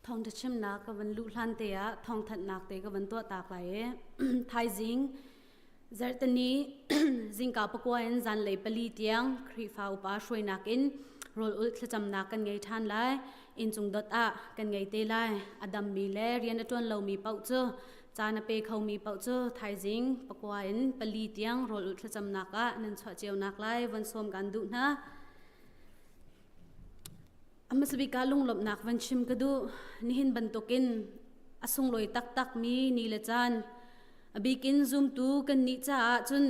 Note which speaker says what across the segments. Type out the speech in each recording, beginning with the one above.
Speaker 1: Thawngṭha chimnak ka van luh hlan te ah thawngthanhnak te ka van tuah tak lai i thaizing zarhteni zingka pakua in zanlei pali tiang Khrihfa upa hruainak in rawl ulh thlacamnak kan ngei ṭhan lai. Inncung dot ah kan ngei te lai. A dammi le rian a ṭuan lomi paoh cu caan a pe khomi paoh cu thaizing pakua in pali tiang rawl ulh thlacamnak ah nan chuah cionak lai von sawm kan duh hna. A hmasabik ah lunglawmhnak van chim ka duh. Nihin bantukin a sunglawi taktakmi ni le caan, a bikin zumtu kannih caah cun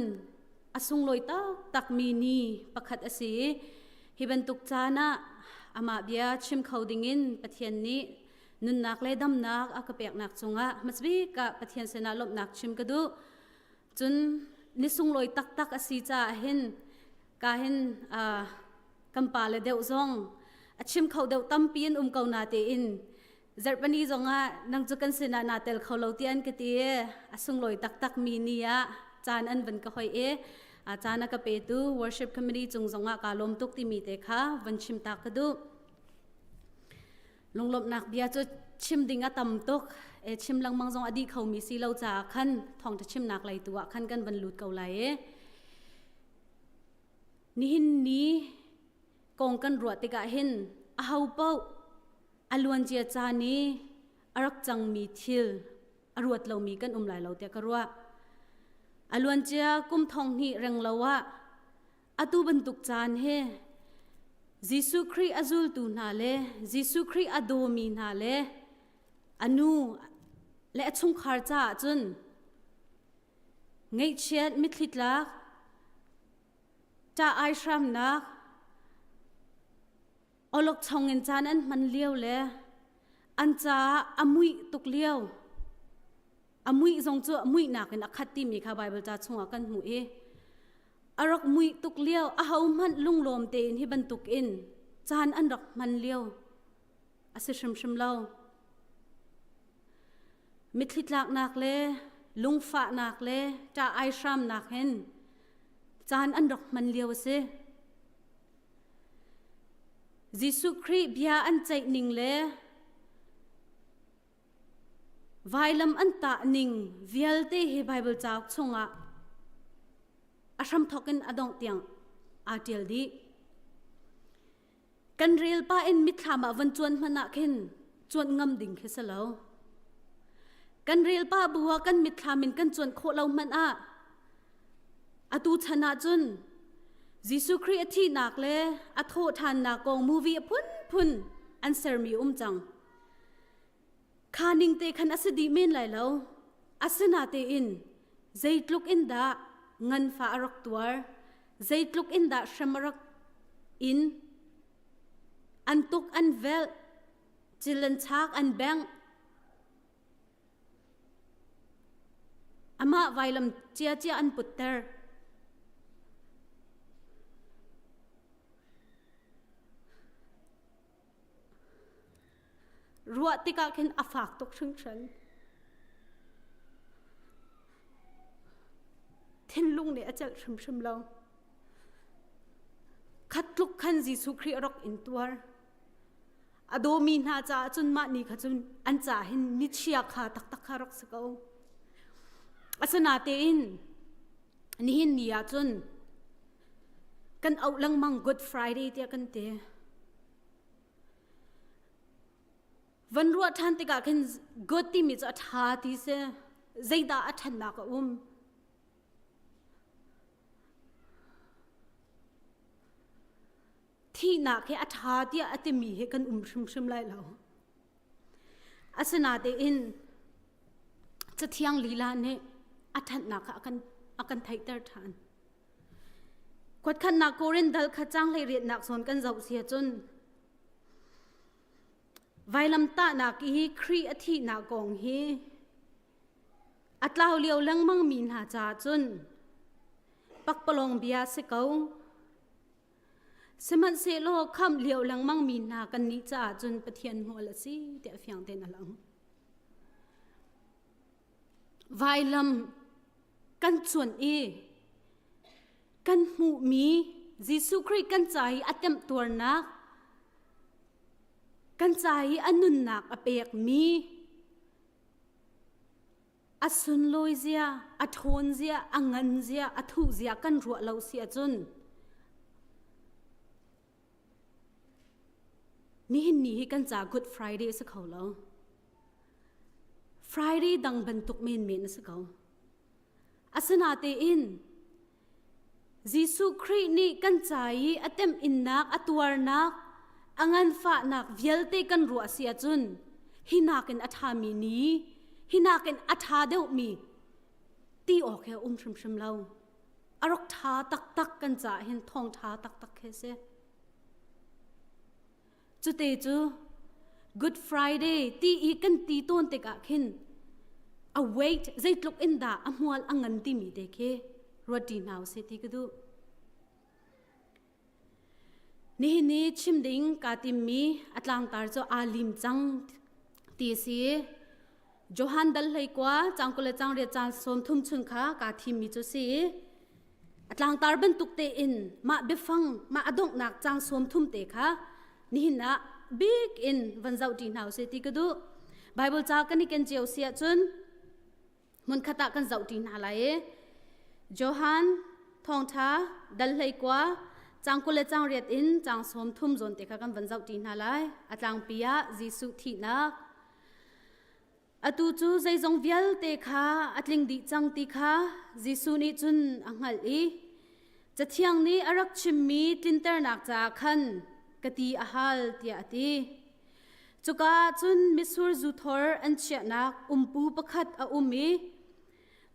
Speaker 1: a sunglawi taktakmi ni pakhat a si i hi bantuk caan ah amah bia chim kho dingin Pathian nih nunnak le damnak a ka peknak cungah hmasabik ah Pathian sinah lawmhnak chim ka duh. Cun ni sunglawi taktak a si caah hin ka hin kan pa le deuh zong a chim kho deuh tampi in um ko na tein zarhpani zongah nang cu kan sinah naa tel kho lo ti an ka ti i a sunglawi taktak mi ni ah caan an van ka hoi i a caan a ka petu worship committee cung zongah kaa lawm tuk timi te kha van chim ta ka duh. Lunglawmhnak bia cu chim ding a tam tuk. E chim lengmang zong a dih khomi si lo caah khan thawngṭha chimnak lei tu ah khan kan van lut ko lai i nihin ni kong kan ruah tikah hin aho paoh a luancia caan i a rak cangmi thil a ruat lomi kan um lai lo tiah ka ruah. A luancia kum thong hnih reng lo ah Atu bantuk caan hi Jesuh Khrih a zultu hna le Jesuh Khrih a dawmi hna le a nu le a chungkhar caah cun ngaihchiat mitthli tlak ṭah ai hramnak awlokchong in caan an hman lio le an caah a muih tuk lio a muih zong cu a muihnak in a khat timi kha Baibal ca chungah kan hmuh i a rak muih tuk lio ahohmanh lunglawm tein hi bantuk in caan an rak hman lio a si hrimhrim lo mitthli tlaknak le lungfahnak le ṭah ai hramnak hin caan an rak hman lio a si Jesuh Khrih bia an ceih ning le Vailam an tah ning vialte hi Baibal cauk chungah a hramthawk in a dongh tiang aa ṭial dih. Kan rel pah in mitthlam ah van cuan hmanh ah khin cuanh ngam ding khi si lo. Kan rel pah bu ah kan mitthlam in kan cuanh khawh lo hmanh ah atu chan ah cun Jesuh Khrih a thihnak le a thawhṭhannak kong movie a phunphun an sermi um cang. Kha ning te khan a si dih men lai lo. Asinatein zeitluk in dah nganfah a rak tuar, zeitluk in dah hrem a rak in, an tuk an velh, cil an chak an bengh. Amah vailam ciacia an putter. Ruah tikah khin a fak tuk hringhran. Thinlung nih a celh hrimhrim lo. Khat tluk khan Jesuh Khrih a rak in tuar. A dawmi hna caah cun mah ni kha cun an caah hin nichia kha taktak kha rak si ko. Asinatein nihin ni ah cun kan auh lengmang Good Friday tiah kan ti. Van ruah ṭhan tikah khin good timi cu a ṭha ti si. Zeidah a ṭhannak a um? Thihnak hi a ṭha tiah a timi hi kan um hrimhrim lai lo. Asinatein Cathiang lila nih a ṭhatnak kha a kan, a kan theihter ṭhan. Kuatkhatnak Korin dal kha cang hlei riatnak zawn kan zoh si ahcun vailamtahnak i Khrih a thihnak kong hi a tlau lio lengmang mi hna caah cun pakpalawng bia si ko. Sihmanhsehlaw khamh lio lengmang mi hna kannih caah cun Pathian hmual a si tiah fiang tein a lang. Vailam kan cuanh i kan hmuhmi Jesuh Khrih kan ca i a temhtuarnak. Kan ca i a nunnak a pekmi a sunlawi zia, a ṭhawn zia, a ngan zia, a thuh zia kan ruah lo si ahcun nihin ni hi kan ca Good Friday a si kho lo. Friday dang bantuk menmen a si ko. Asinatein Jesuh Khrih nih kan ca i a temhinnak, a tuarnak, a nganfahnak vialte kan ruah si ahcun hi nakin a ṭhami ni, hi nakin a ṭha deuhmi ti awk he a um hrimhrim lo. A rak ṭha taktak kan caah hin thawngṭha taktak khi a si. Cute cu Good Friday ti i kan ti tawn tikah khin a weight zeitluk in dah a hmual a ngan timi te khi ruat ṭi hna usih ti ka duh. Nihin ni chim ding kaa timmi a tlangtar cu aa lim cang ti a si. Johan dal hlei kua cang 20 le cang riat caan 30 chung kha kaa thimmi cu si. A tlangtar bantuk tein mah biafang mah a donghnak cang 30 te kha nihin ah bik in van zoh ṭi hna usih ti ka duh. Bible ca kan i ken cio si ahcun hmunkhat ah kan zoh ṭi hna lai i Johan thawngṭha dal hlei kua cang 20 le cang riat in cang 30 zawn te kha kan van zoh ṭi hna lai. A tlangpi ah Jesuh thihnak Atu cu zeizong vialte kha a tling dih cang ti kha Jesuh nih cun a hngalh i Cathiang nih a rak chimmi tlinternak caah khan ka ti a hal tiah a ti. Cuka ah cun mitsur zu thor an chiahnak umpu pakhat a um i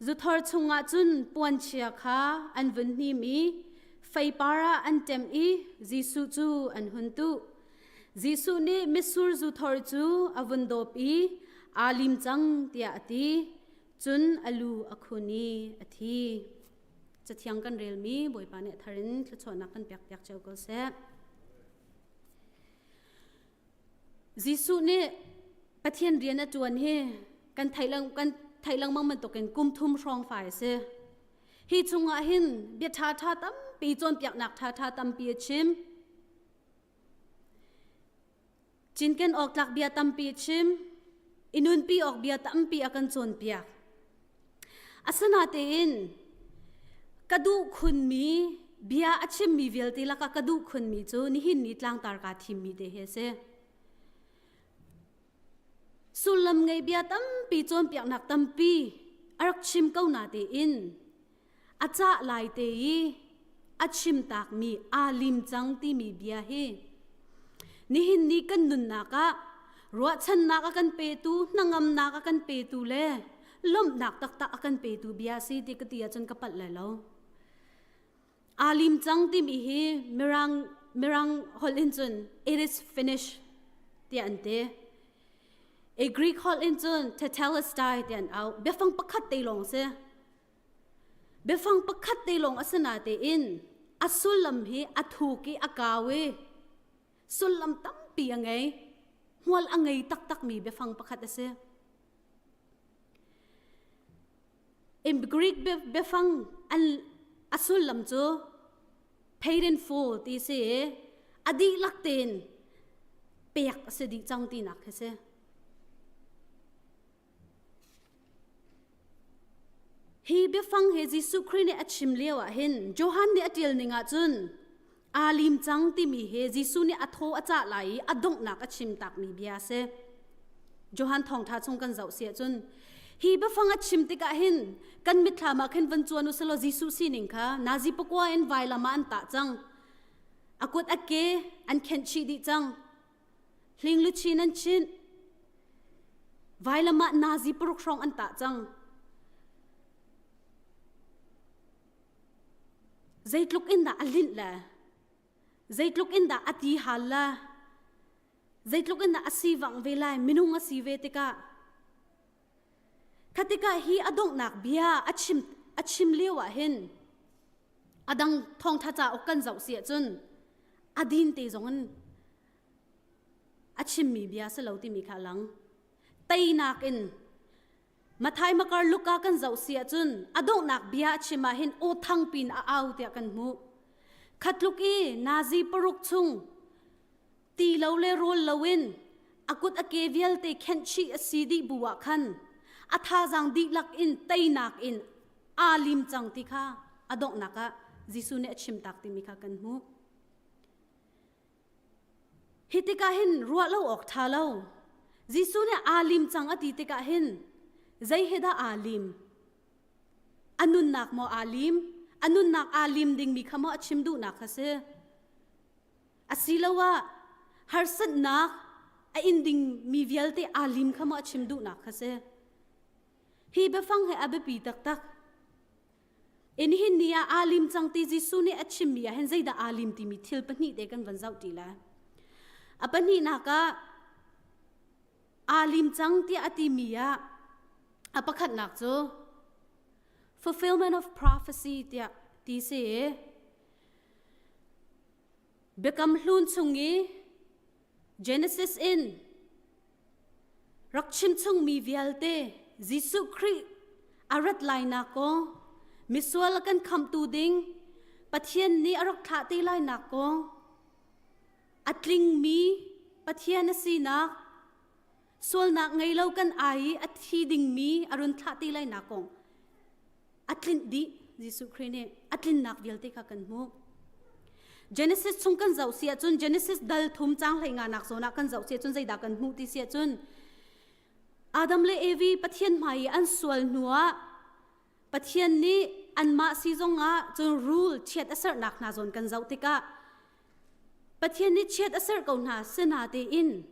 Speaker 1: zuthor chungah cun puanchia kha an vun hnim i feipar ah an ṭem i Jesuh cu an hun tuh. Jesuh nih mitsur zu thor cu a vun dawp i aa lim cang tiah a ti. Cun a lu a khun i a thi. Cathiang kan relmi Bawipa nih a thar in thluachuahnak kan pekpiak cio ko seh. Jesuh nih Pathian rian a ṭuan hi kan theih lang kan theih lengmang bantukin kum thum hrawng fai a si. Hi chungah hin bia ṭhaṭha tampi cawnpiaknak ṭhaṭha tampi a chim. Cinken awk tlak bia tampi a chim. I nunpi awk bia tampi a kan cawnpiak. Asinatein ka duh khunmi bia a chimmi vialte lakah ka duh khunmi cu nihin ni tlangtar kaa thimmi te hi a si. Sullam ngei bia tampi cawnpiaknak tampi a rak chim ko na tein a cah lai te i a chim takmi aa lim cang timi bia hi nihin ni kan nunnak ah ruahchannak a kan petu hnangamnak a kan petu le lawmhnak taktak a kan petu bia si ti ka ti ahcun ka palh lai lo. Aa lim cang timi hi mirang mirang holh in cun it is finished tiah an ti. A Greek holh in cun tetelestai tiah an au. Biafang pakhat te lawng si. Biafang pakhat te lawng a si natein a sullam hi a thuk i a kau i sullam tampi a ngei. Hmual a ngei taktakmi biafang pakhat a si. In Greek biafang an a sullam cu paid in full ti si i a dihlak tein pek a si dih cang tinak khi si. Hi biafang hi Jesuh Khrih nih a chim lio ah hin Johan nih a ṭial ning ah cun aa lim cang timi hi Jesuh nih a thaw a cah lai i a donghnak a chim takmi bia a si. Johan thawngṭha chung kan zoh si ahcun hi biafang a chim tikah hin kan mitthlam ah khin van cuan u selaw Jesuh sining kha nazi pakua in vailam ah an tah cang. A kut a ke an khenh chih dih cang. Hling luchin an chinh. Vailam ah nazi paruk hrawng an tah cang. Zeitluk in dah a linh le zeitluk in dah a ti hal le zeitluk in dah a sivang ve lai minung a si ve tikah kha tikah hi a donghnak bia a chim a chim lio ah hin a dang thawngtha cauk kan zoh si ahcun a din te zong in a chimmi bia si lo timi kha a lang. Teinak in Mathai Makar Luka kan zoh si ahcun a donghnak bia a chim ah hin aw thang pin a au tiah kan hmuh. Khatluk i nazi paruk chung ti lo le rawl loin A kut a ke vialte khenh chih a si dih bu ah khan a thazaang dihlak in teinak in aa lim cang ti kha a donghnak ah Jesuh nih a chimtak timi kha kan hmuh. Hi tikah hin ruah lo awk ṭha lo. Jesuh nih aa lim cang a ti tikah hin zei he dah aa lim? A nunnak maw aa lim? A nunnak aa lim dingmi kha maw a chim duhnak kha si? Asiloah harsatnak a in dingmi vialte aa lim kha maw a chim duhnak kha si? Hi biafang hi a biapi taktak. In hin ni ah aa lim cang ti Jesuh nih a chimmi ah hin zeidah aa lim timi thil pahnih te kan van zoh ṭi lai. A pahnihnak ah aa lim cang tiah a timi ah a pakhatnak cu fulfillment of prophecy tiah ti si i Biakam Hlun chung i Genesis in Rak chimchungmi vialte Jesuh Khrih a rat lainak kong, misual a kan khamhtu ding Pathian nih a rak thlah te lainak kong, a tlingmi Pathian a sinak, sualnak ngei lo kan ai i a thi dingmi a run thlah te lainak kong a tlinh dih Jesuh Khrih nih a tlinnak vialte kha kan hmuh. Genesis chung kan zoh si ahcun Genesis dal thum cang hlei nga nak zawn ah kan zoh si ahcun zeidah kan hmuh ti si ahcun Adam le Evi Pathian hmai i an sual hnuah Pathian nih anmah si zongah cun rul chiat a serhnak hna zawn kan zoh tikah Pathian nih chiat a serh ko hna sina tein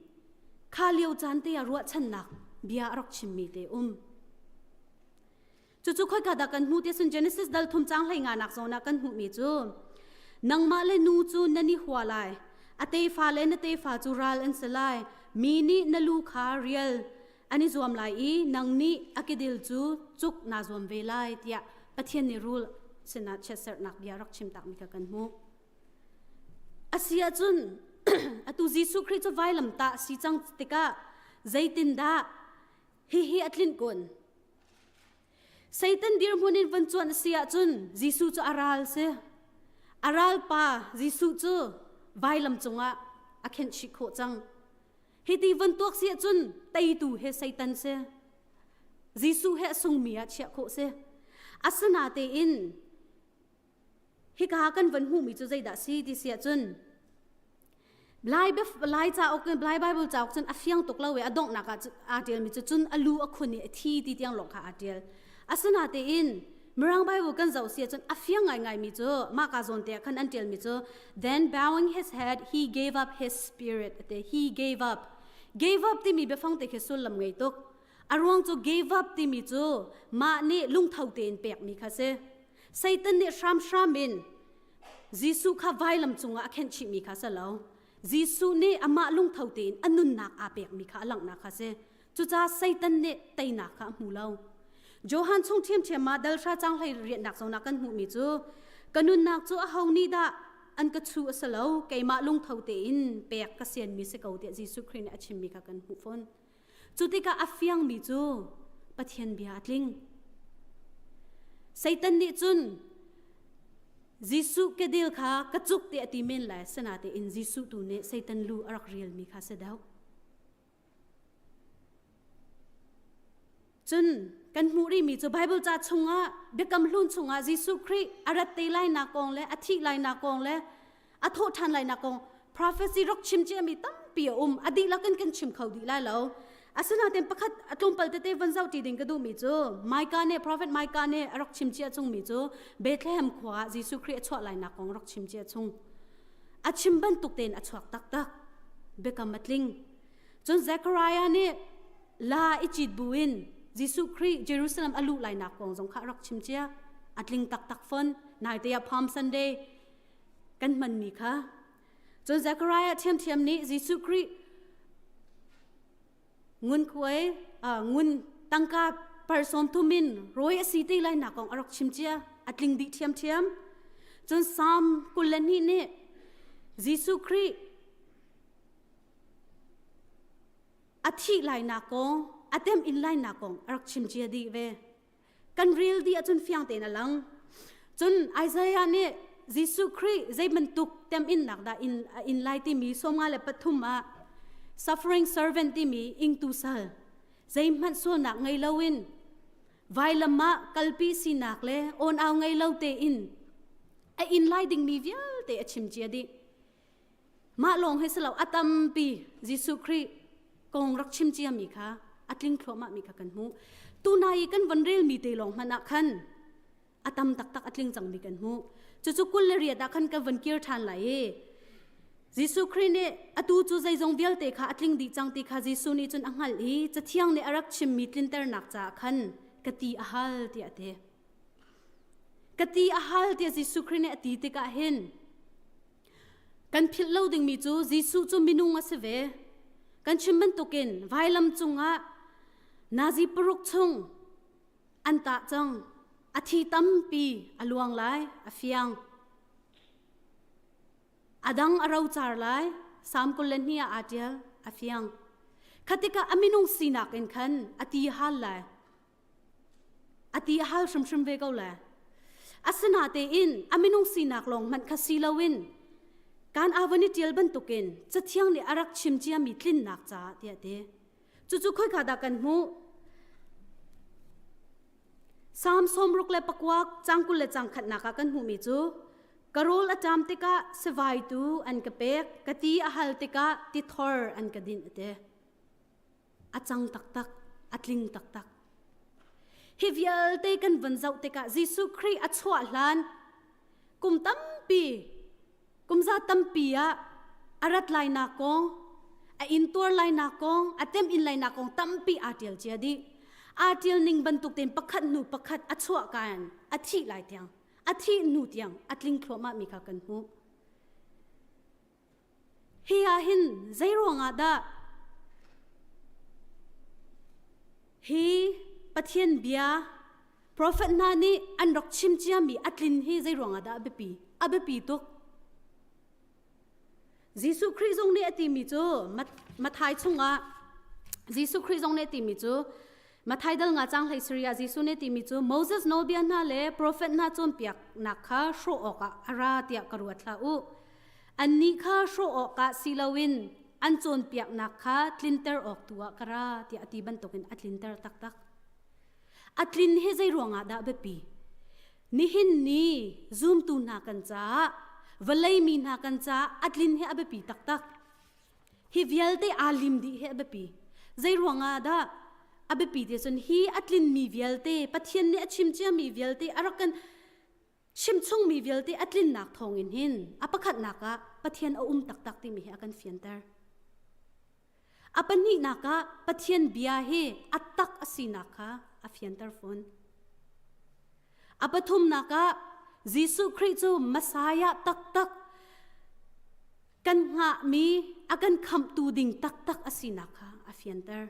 Speaker 1: kha lio caan te ah ruahchannak bia a rak chimmi te um. Cucu khoika dah kan hmuh ti cun Genesis dal thum cang hlei nga nak zawn ah kan hmuhmi cu nangmah le nu cu nan i hua lai a tefa le na tefa cu ral an si lai mi nih na lu kha rial an i zuam lai i nang nih a kedil cu cuk naa zuam ve lai tiah Pathian nih rul sinah chiatserhnak bia rak chim takmi kha kan hmuh. Asi ahcun atu Jesuh Khrih cu vailam tah si cang tikah zeitindah hihi a tlinh kun? Satan dirhmun in van cuanh a si ahcun Jesuh cu a ral si. A ralpa Jesuh cu vailam cungah a khenh chih khawh cang. Hiti van tuak si ahcun teitu he Satan si. Jesuh he a sungmi ah chiah khawh si. Asinatein hika kan van hmuhmi cu zeidah si ti si ahcun Lai Lai cauk Lai Bible cauk cun a fiang tuk lo i a donghnak ah aa ṭialmi cu cun a lu a khun i a thi ti tiang lawng kha aa ṭial. Asinatein Mirang Bible kan zoh si ahcun a fiang ngaingaimi cu mah ka zawn te ah khan an ṭialmi cu then bowing his head he gave up his spirit ate he gave up gave up timi biafang te khi sullam ngei tuk. A ruang cu gave up timi cu mah nih lungtho tein pekmi kha si. Satan nih hramhram in Jesuh kha vailam cungah a khenh chihmi kha si lo. Jesuh nih amah lungtho tein a nunnak aa pekmi kha a langhnak kha si. Cucaah Satan nih teinak kha a hmu lo. Johan chung ṭhiamṭhiam ah dalhra cang hlei rianhnak zawn ah kan hmuhmi cu ka nunnak cu aho nih dah an ka chu a si lo keimah lungtho tein pek ka sianmi si ko tiah Jesuh Khrih nih a chimmi kha kan hmuh fawn. Cu tikah a fiangmi cu Pathian bia a tling. Satan nih cun Jesuh kedil kha ka cuk ti a ti men lai sinatein Jesuh tu nih Satan lu a rak rialmi kha si deuh. Cun kan hmuh rihmi cu Bible ca chungah Biakam Hlun chungah Jesuh Khrih a rat te lainak kong le a thih lainak kong le a thawh ṭhan lainak kong prophecy rak chim ciami tampi a um a dihlak in kan chim kho dih lai lo asinain pakhat a tlawmpal tete van zoh ṭi ding ka duhmi cu Micah nih prophet Micah nih a rak chim cia chungmi cu Bethlehem khua ah Jesuh Khrih a chuah lainak kong rak chim cia chung a chim bantuk tein a chuak taktak biakam a tling cun Zechariah nih la i cit buin Jesuh Khrih Jerusalem a luh lainak kong zong kha a rak chim cia a tling taktak fon naite ah Palm Sunday kan hmanmi kha cun Zechariah ṭhiamṭhiam nih Jesuh Khrih ngunkhuai ngun tangka par sawm thum in rawi a si ti lai nak kong a rak chim cia a tling dih ṭhiamṭhiam cun Psalm 22 nih Jesuh Khrih a thih lainak kong a tem in lainak kong a rak chim cia dih ve kan rel dih ahcun fiang tein a lang cun Isaiah nih Jesuh Khrih zei bantuk teminnak dah in, in lai timi 53 ah. Suffering servant timi ingtu sal zeihmanh sualnak ngei loin vailam ah kalpi sinak le awn au ngei lo tein a in lai dingmi vialte a chim cia dih. Mah lawng hi si lo a tampi Jesuh Khrih kong rak chim ciami kha a tling thluahmah mi kha kan hmuh. Tunai i kan von relmi te lawng hmanh ah khan a tam taktak a tling cangmi kan hmuh. Cucu 28 ah khan kan von kir ṭhan lai i Jesuh Khrih nih atu cu zeizong vialte kha a tling dih cang ti kha Jesuh nih cun a hngalh i Cathiang nih a rak chimmi tlinternak caah khan ka ti a hal tiah a ti. Ka ti a hal tiah Jesuh Khrih nih a ti tikah hin kan philh lo dingmi cu Jesuh cu minung a si ve. Kan chim bantukin vailam cungah nazi paruk chung an tah cang. A thi tampi a luang lai, a fiang. A dang a rocar lai, Salm 22 ah aa ṭial, a fiang. Khatikah a minung sinak in khan a ti hal lai. A ti a hal hrimhrim ve ko lai. Asinatein a minung sinak lawng hmanh kha si loin kan avan i ṭial bantukin Cathiang nih a rak chim ciami tlinnak caah tiah ti. Cucu khoika dah kan hmuh? Salm 69 cang 20 le cang khatnak ah kan hmuhmi cu ka rawl a ṭam tikah sivai tu an ka pek, ka ti a hal tikah tithor an ka dinh a ti. A cang taktak, a tling taktak. Hi vialte kan von zoh tikah Jesuh Khrih a chuah hlan kum tampi Kumza tampi ah a rat lainak kong, a intuar lainak kong, a temh-in lainak kong tampi aa ṭial cia dih. Aa ṭial ning bantuk tein pakhat hnu pakhat a chuah kaan a thih lai tiang, a thih hnu tiang a tling thluahmah mi kha kan hmuh. Hi ah hin zei ruangah dah hi Pathian bia Profet hna nih an rak chim ciami a tlin hi zei ruangah dah a biapi? A biapi tuk. Jesuh Khrih zong nih a timi cu Matthai chungah Jesuh Khrih zong nih a timi cu Matthai dal nga cang hlei Syria Jesuh nih timi cu Moses nawlbia hna le profet hna cawnpiaknak kha hrawh awkah a ra tiah ka ruat hlah u. Annih kha hrawh awkah si loin an cawnpiaknak kha tlinter awk tu ah ka ra tiah a ti bantukin a tlinter taktak. A tlin hi zei ruangah dah biapi? Nihin ni zumtu hna kan caah, vawlei mi hna kan caah a tlin hi a biapi taktak. Hi vialte aa lim dih hi a biapi. Zei ruangah dah a biapi ti cun hi a tlinmi vialte, Pathian nih a chim ciami vialte, a rak kan chimchungmi vialte a tlinnak thawngin hin a pakhatnak ah Pathian a um taktak timi hi a kan fianter. A pahnihnak ah Pathian bia hi a tak a sinak kha a fianter fawn. A pathumnak ah Jesuh Khrih cu Messiah taktak kan hngahmi a kan khamhtu ding taktak a sinak kha a fianter.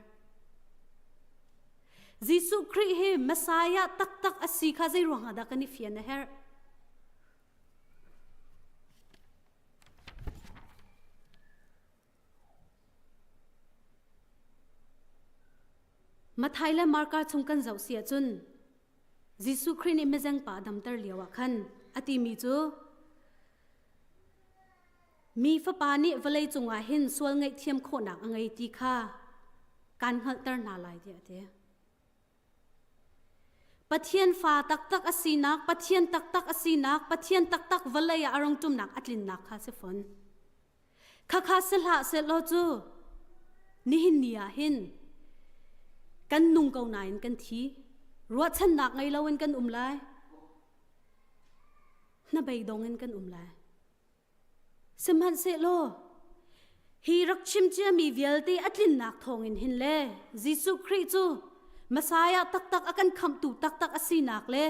Speaker 1: Jesuh Khrih hi Messiah taktak a si kha zei ruangah dah kan i fian a herh? Matthai le Marka chung kan zoh si ahcun Jesuh Khrih nih mizeng pa a damter lio ah khan a timi cu mi fapa nih vawlei cungah hin sual ngaihthiam khawhnak a ngei ti kha kaan hngalhter hna lai tiah a ti. Pathian fa taktak a sinak, Pathian taktak a sinak, Pathian taktak vawlei ah a rung ṭumnak a tlinnak kha si fawn. Khakha si hlah sehlaw cu nihin ni ah hin kan nung ko nain kan thi. Ruahchannak ngei loin kan um lai. Hnabeidong in kan um lai. Sihmanhsehlaw hi rak chim ciami vialte a tlinnak thawngin hin le Jesuh Khrih cu Messiah taktak a kan khamhtu taktak a sinak le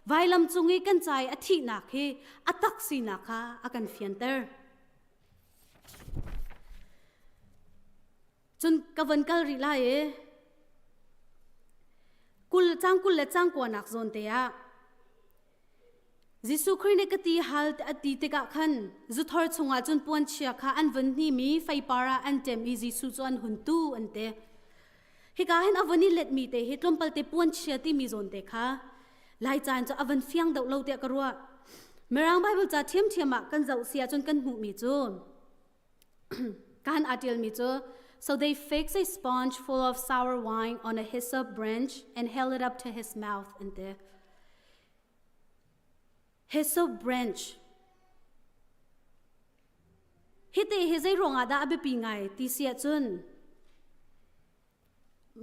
Speaker 1: vailam cung i kan ca i a thihnak hi a tak sinak kha a kan fianter. Cun ka von kal rih lai i kul cang kul le cang kuanak zawn te ah Jesuh Khrih nih ka ti hal a ti tikah khan zuthor chungah cun puanchia kha an vun hnimi feipar ah an ṭem i Jesuh cu an hun tu an ti. Hika hin a von i letmi te hi tlawmpal te puanchia timi zawn te kha Lai caan cu a van fiang deuh lo tiah ka ruah. Mirang Bible ca ṭhiamṭhiam ah kan zoh si ahcun kan hmuhmi cu kan aa ṭialmi cu. So they fixed a sponge full of sour wine on a hyssop branch and held it up to his mouth and the hyssop branch. Hite hi zei ruangah dah a biapi ngai ti si ahcun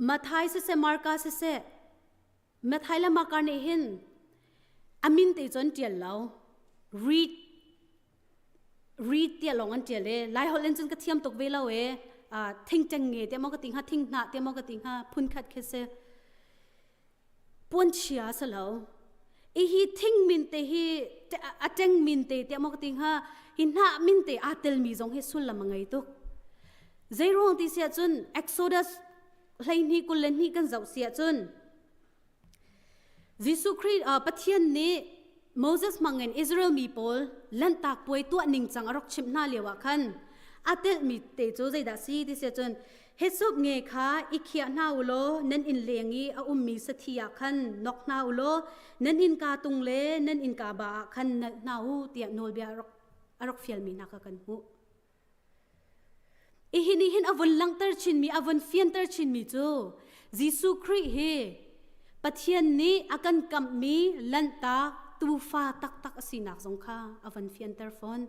Speaker 1: Mathai siseh Marka siseh Mathai le Marka nih hin a min te cun ṭial lo read read tiah lawng an ṭial i Lai holh in cun ka thiam tuk ve lo i thingṭeng nge tiah maw ka ti hnga thinghnah tiah maw ka ti hnga phunkhat khi si puanchia a si lo i hi thing min te hi a ṭeng min te tiah maw ka ti hnga hi hnah min te aa telmi zong hi sullam a ngei tuk zeiruang ti siah cun Exodus 12 22 kan zoh si ahcun Jesuh Khrih Pathian nih Moses hmangin Israel mi pawl Lanhtak puai tuah ningcang a rak chimh hna lio ah khan a telhmi te cu zeidah si ti si ahcun Hyssop nge kha i khiah hna u law nan inn leng i a ummi sathi ah khan nok hna u law nan innka tung le nan innka ba ah khan nalh hna u tiah nawlbia a rak a rak fialmi hna kha kan hmuh. Hi nih hin a vun langhter chinmi, a vun fianter chinmi cu Jesuh Khrih hi Pathian nih a kan kamhmi Lanhtak tuufa taktak a sinak zong kha a van fianter fawn.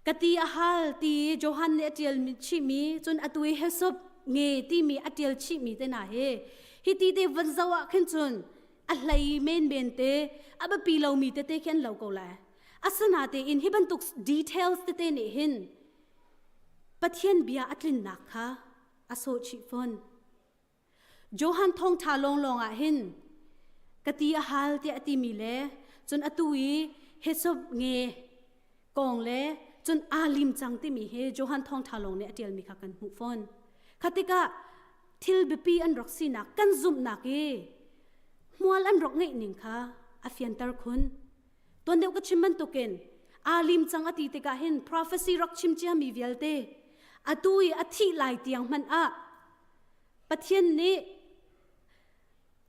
Speaker 1: Ka ti a hal ti Johan nih a ṭial chihmi, cun atu i Hyssop nge timi a ṭial chihmi te hna hi hi ti te van zoh ah khin cun a hlei menmen te a biapi lomi tete khi an lo ko lai. Asinatein hi bantuk details tete nih hin Pathian bia a tlinnak kha a sawh chih fawn. Johan thawngṭha lawnglawng ah hin ka ti a hal tiah a timi le cun atu i Hyssop nge kong le cun aa lim cang timi hi Johan thawngṭha lawng nih a ṭialmi kha kan hmuh fawn. Kha tikah thil biapi an rak sinak kan zumhnak i hmual an rak ngeih ning kha a fianter khun. Tuan deuh ka chim bantukin aa lim cang a ti tikah hin prophecy rak chim ciami vialte atu i a thih lai tiang hmanh ah Pathian nih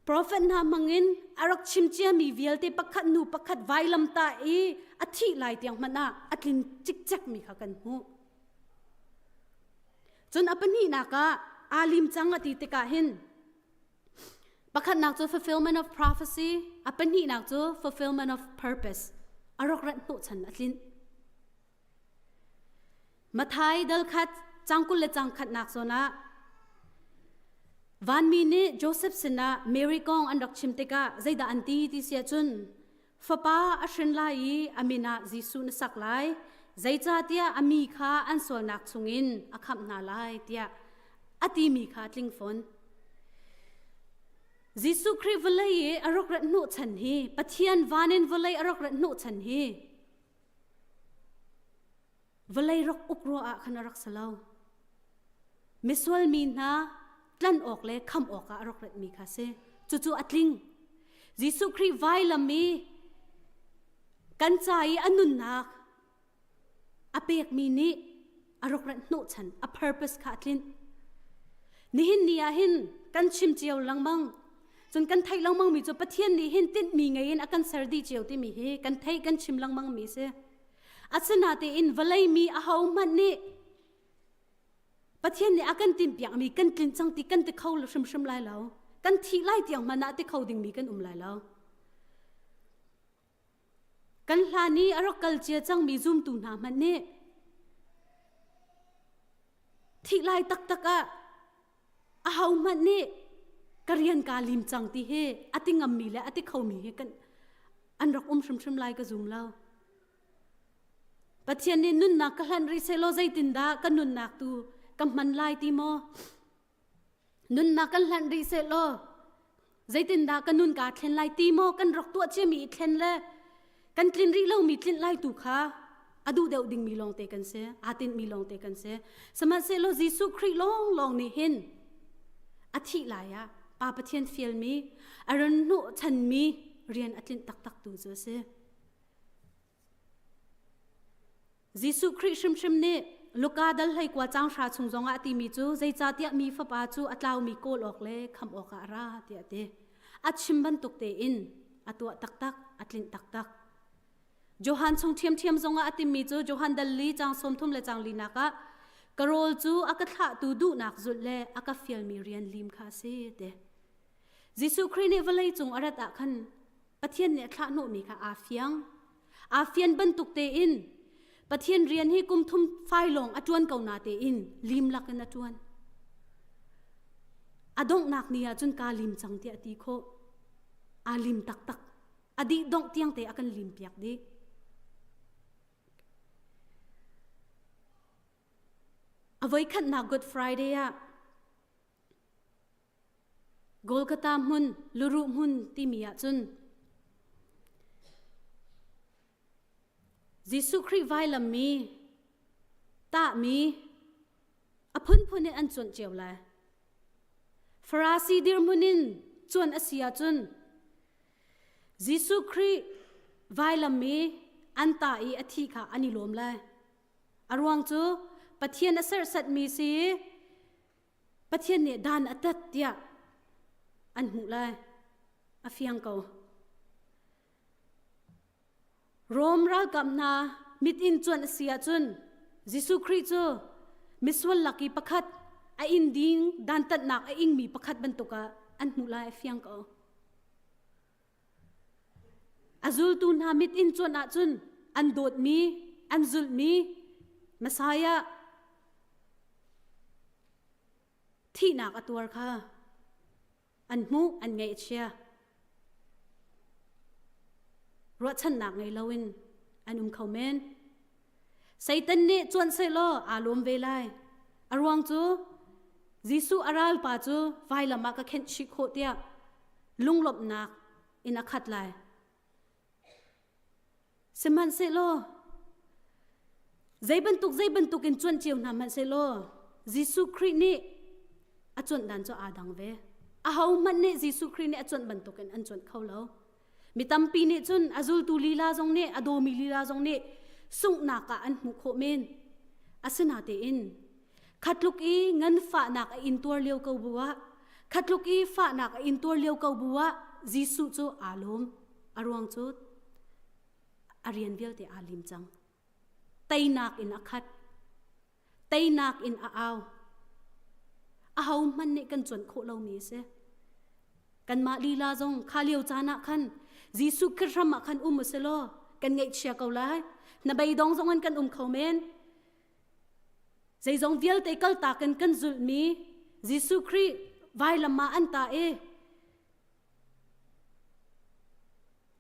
Speaker 1: prophet hna hmangin a rak chim ciami vialte pakhat hnu pakhat vailam tah i a thih lai tiang hmanh ah a tlin cikcek mi kha kan hmuh. Cun a pahnihnak ah aa lim cang a ti tikah hin Pakhatnak cu fulfillment of prophecy, a pahnihnak cu fulfillment of purpose. A rak rat hnawhchan a tlinh. Mathai dal khat cang 20 le cang khatnak zawn ah vanmi nih Joseph sinah Mary kong an rak chim tikah zeidah an ti ti si ahcun fapa a hrin lai i a min ah Jesuh na sak lai zeicahtiah a mi kha an sualnak chungin a khamh hna lai tiah a timi kha tling fawn. Jesuh Khrih vawlei i a rak rat hnawhchan hi Pathian van in vawlei a rak rat hnawhchan hi vawlei rak uk ruah ah khan a rak si lo. Misual mi hna tlan awk le kham awkah a rak ratmi kha si. Cucu a tling. Jesuh Khrih vailam i kan ca i a nunnak a pekmi nih a rak rat hnawhchan a purpose kha a tlinh. Nihin ni ah hin kan chim cio lengmang cun kan theih lengmang mi cu Pathian nih hin tinhmi ngei in a kan ser dih cio timi hi kan theih kan chim lengmang mi si. Asinatein vawlei mi ahohmanh nih Pathian nih a kan timhpiakmi kan tlinh cang ti kan ti kho hrimhrim lai lo. Kan thih lai tiang hmanh ah ti kho dingmi kan um lai lo. Kan hlan i a rak kal cia cangmi zumtu hna hmanh nih thih lai taktak ah ahohmanh nih ka rian kaa lim cang ti hi a ti ngammi le a ti khomi hi kan an rak um hrimhrim lai ka zum lo. Pathian nih nunnak ka hlanh rih sehlaw zeitindah ka nunnak tu ka hman lai ti maw? Nunnak kan hlanh rih sehlaw zeitindah ka nun kaa thlen lai ti maw kan rak tuah ciami i thlen le kan tlin rih lomi tlinh lai tu kha a duh deuh dingmi lawngte kan si aa tinhmi lawngte kan si sihmanhsehlaw Jesuh Khrih lawnglawng nih hin a thih lai ah Pa Pathian fialmi a run hnuh chanmi rian a tlinh taktak tu cu a si. Jesuh Khrih hrimhrim nih Luka dal 19 caang hra chung zongah a timi cu zeicahtiah mi fapa cu a tlaumi kawl awk le khamh awkah a ra tiah a ti. A chim bantuk tein a tuah taktak, a tlinh taktak. Johan chung ṭhiamṭhiam zongah a timi cu Johan dal li caang 30 le caang linak ah. Ka rawl cu a ka thlahtu duhnak zulh le a ka fialmi rian lim kha a si te. Jesuh Khrih nih vawlei cung a rat ah khan Pathian nih a thlah hnawhmi kha aa fiang. Aa fian bantuk tein Pathian rian hi kum thum fai lawng a ṭuan ko na tein lim lakin a ṭuan. A donghnak ni ah cun kaa lim cang tiah a ti khawh. Aa lim taktak. A dih dongh tiang te a kan lim piak dih. A voikhatnak Good Friday ah Golgotha hmun, luruh hmun timi ah cun Jesuh Khrih vailam mi tahmi a phunphun in an cuanh cio lai. Farasi dirhmun in cuan a si ahcun Jesuh Khrih vailam i an tah i a thi kha an i lawm lai. A ruang cu Pathian a serhsatmi si Pathian nih dan a tat tiah an hmuh lai. A fiang ko. Rom ralkap hna mit in cuanh a si ahcun Jesuh Khrih cu misual lak i pakhat a inn ding dantatnak a ingmi pakhat bantuk ah an hmuh lai a fiang ko. A zultu hna mit in cuanh ahcun an dawtmi, an zulhmi Messiah thihnak a tuar kha an hmuh, an ngaihchia. Ruahchannak ngei loin an um kho men. Satan nih cuanh sehlaw aa lawm ve lai. A ruang cu Jesuh a ralpa cu vailam ah ka khenh chih khawh tiah lunglawmhnak in a khat lai. Sihmanhsehlaw zei bantuk zei bantuk in cuanh cio hna hmanhsehlaw Jesuh Khrih nih a cuanh dan cu aa dang ve. Ahohmanh nih Jesuh Khrih nih a cuanh bantukin an cuanh kho lo. Mi tampi nih cun a zultu lila zong nih a dawmi lila zong nih sunghnak ah an hmuh khawh men. Asinatein khatluk i nganfahnak a intuar lio ko bu ah khatluk i fahnak a intuar lio ko bu ah Jesuh cu aa lawm. A ruang cu a rian vialte aa lim cang. Teinak in a khat. Teinak in a au. Ahohmanh nih kan cuanh khawh lomi a si. Kanmah lila zong kha lio caan ah khan Jesuh Khrih hram ah khan um u si law kan ngaihchia ko lai. Hnabeidong zong in kan um kho men. Zeizong vialte kaltak in kan zulhmi Jesuh Khrih vailam ah an ta i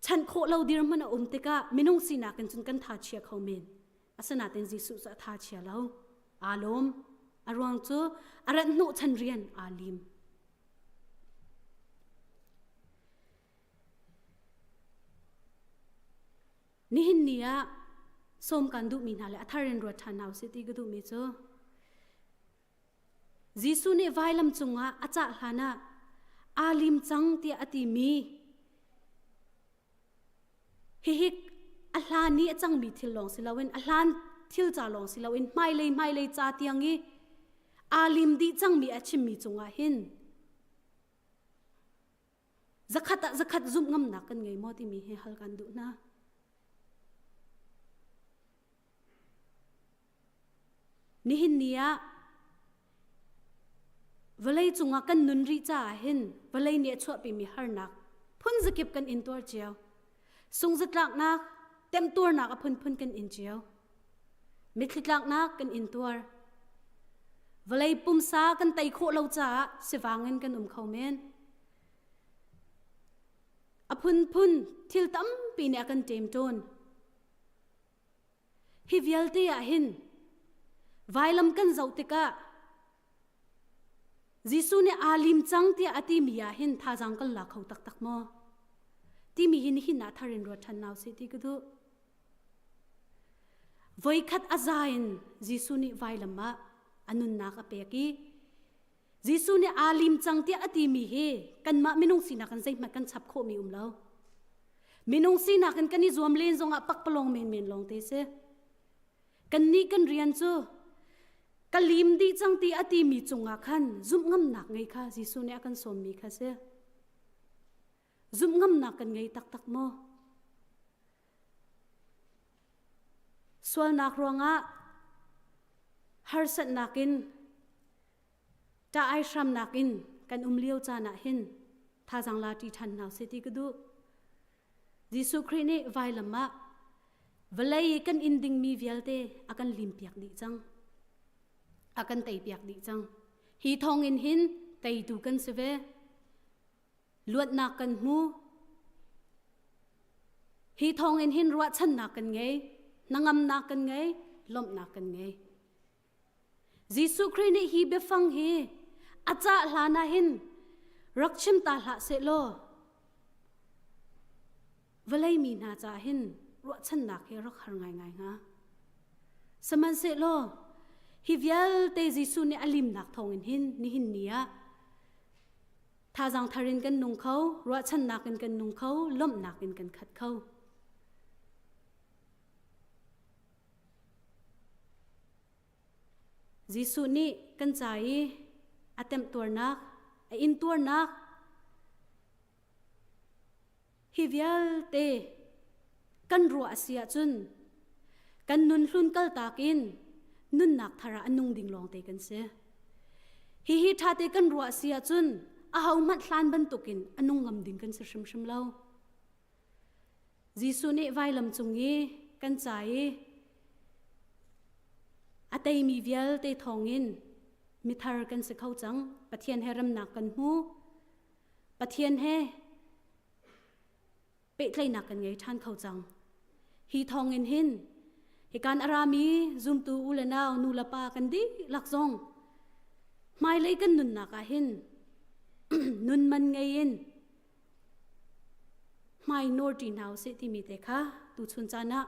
Speaker 1: chanh khawh lo dirhmun a um tikah minung sinak in cun kan tha chia kho men. Asinain Jesuh cu a tha chia lo. Aa lawm. A ruang cu a rat hnawhchan rian aa lim. Nihin ni ah sawm kan duhmi hna le a thar in ruat ṭhan hna usih ti ka duhmi cu Jesuh nih vailam cungah a cah hlanah aa lim cang tiah a timi Hihi a hlan i a cangmi thil lawng si loin a hlan thil ca lawng si loin hmailei hmailei ca tiang i aa lim dih cangmi a chimmi cungah hin zakhat ah zakhat zumh ngamnak kan ngei maw timi hi hal kan duh hna. Nihin ni ah vawlei cungah kan nun rih caah hin vawlei nih a chuahpimi harnak phunzakip kan intuar cio. Sungzatlaknak, temtuarnak a phunphun kan in cio. Mitthli tlaknak kan intuar. Vawlei pumsa kan tei khawh lo caah sivang in kan um kho men. A phunphun thil tampi nih a kan ṭemṭawn. Hi vialte ah hin vailam kan zoh tikah Jesuh nih aa lim cang tiah a timi ah hin thazaang kan la kho taktak maw? Timi hi nihin ah thar in ruat ṭhan hna usih ti ka duh. Voikhat a za in Jesuh nih vailam ah a nunnak a pek i Jesuh nih aa lim cang tiah a timi hi kanmah minung sinak in zeihmanh kan chap khawhmi um lo. Minung sinak in kan i zuam len zongah pakpalawng menmen lawng te si. Kannih kan rian cu ka lim dih cang ti a timi cungah khan zumh ngamnak ngei kha Jesuh nih a kan sawmmi kha si. Zumh ngamnak kan ngei taktak maw? Sualnak ruangah Harsatnak in ṭah ai hramnak in kan um lio caan ah hin thazaang la ṭi ṭhan hna usih ti ka duh. Jesuh Khrih nih vailam ah vawlei i kan inn dingmi vialte a kan limpiak dih cang. A kan teipiak dih cang. Hi thawngin hin teitu kan si ve. Luatnak kan hmu. Hi thawngin hin ruahchannak kan ngei, hnangamnak kan ngei, lawmhnak kan ngei. Jesuh Khrih nih hi biafang hi a cah hlan ah hin rak chim ta hlah sehlaw vawlei mi hna caah hin ruahchannak hi rak har ngaingai hnga. Sihmanhsehlaw hi vialte Jesuh nih a limnak thawngin hin nihin ni ah thazaang thar in kan nung kho, ruahchannak in kan nung kho, lawmhnak in kan khat kho. Jesuh nih kan ca i a temhtuarnak, a intuarnak hi vialte kan ruah a si ahcun kan nun hlun kaltak in nunnak thar ah a nung ding lawngte kan si. Hihi ṭhate kan ruah a si ahcun ahohmanh hlan bantukin a nung ngam ding kan si hrimhrim lo. Jesuh nih vailam cung i kan ca i a teimi vialte thawngin mithar kan si kho cang. Pathian he remnak kan hmu. Pathian he pehtlaihnak kan ngei ṭhan kho cang. Hi thawngin hin hikan a rami zumtu u le nau nu le pa kan dihlak zong hmailei kan nunnak ah hin nun man ngei in hmai nawr ṭi hna usih timi te kha tuchun caan ah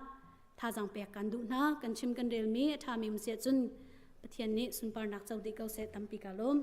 Speaker 1: thazaang pek kan duh hna. Kan chim kan relmi a ṭhami um si ahcun Pathian nih sunparnak co dih ko seh. Tampi ka lawm.